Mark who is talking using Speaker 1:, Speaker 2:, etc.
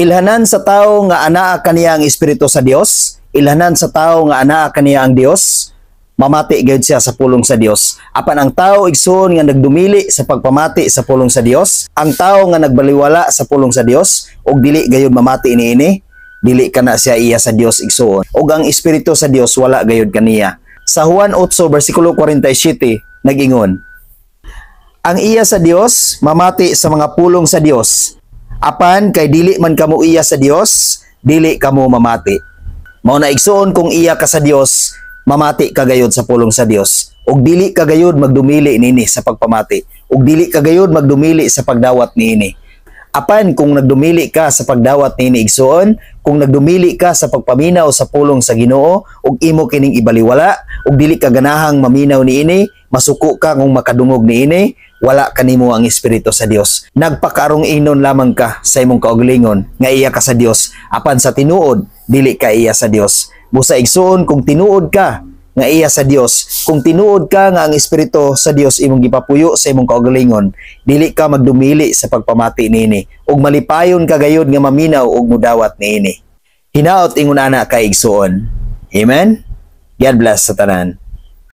Speaker 1: Ilhanan sa tao nga anaa kaniya ang Espiritu sa Dios, ilhanan sa tao nga anaa kaniya ang Dios, mamati gayud siya sa pulong sa Dios. Apan ang tao, igsoon, nga nagdumili sa pagpamati sa pulong sa Dios, ang tao nga nagbaliwala sa pulong sa Dios ug dili gayud mamati niini, dili kana siya iya sa Dios, igsoon. Ug ang Espiritu sa Dios wala gayud kaniya. Sa Juan 8 versikulo 47 nag-ingon, "Ang iya sa Dios mamati sa mga pulong sa Dios. Apan kay dili man kamo iya sa Dios, dili kamo mamati." Mao na, igsoon, kung iya ka sa Dios, mamati ka gayud sa pulong sa Dios. Ug dili ka gayud magdumili nini sa pagpamati. Ug dili ka gayud magdumili sa pagdawat niini. Apan kung nagdumili ka sa pagdawat niini, igsoon, kung nagdumili ka sa pagpaminaw sa pulong sa Ginoo ug imo kining ibaliwala ug dili ka ganahang maminaw niini, masuko ka kung makadungog niini, wala kanimo ang Espiritu sa Dios. Nagpakaarong ingnon lamang ka sa imong kaugalingon nga iya ka sa Dios, apan sa tinuod dili ka iya sa Dios. Busa, igsoon, kung tinuod ka nga iya sa Dios, kung tinuod ka nga ang Espiritu sa Dios imong gipapuyo sa imong kaugalingon, dili ka magdumili sa pagpamati niini ug malipayon ka gayud nga maminaw ug mudawat niini. Hinaot ingon ana ka, igsoon. Amen. God bless sa tanan.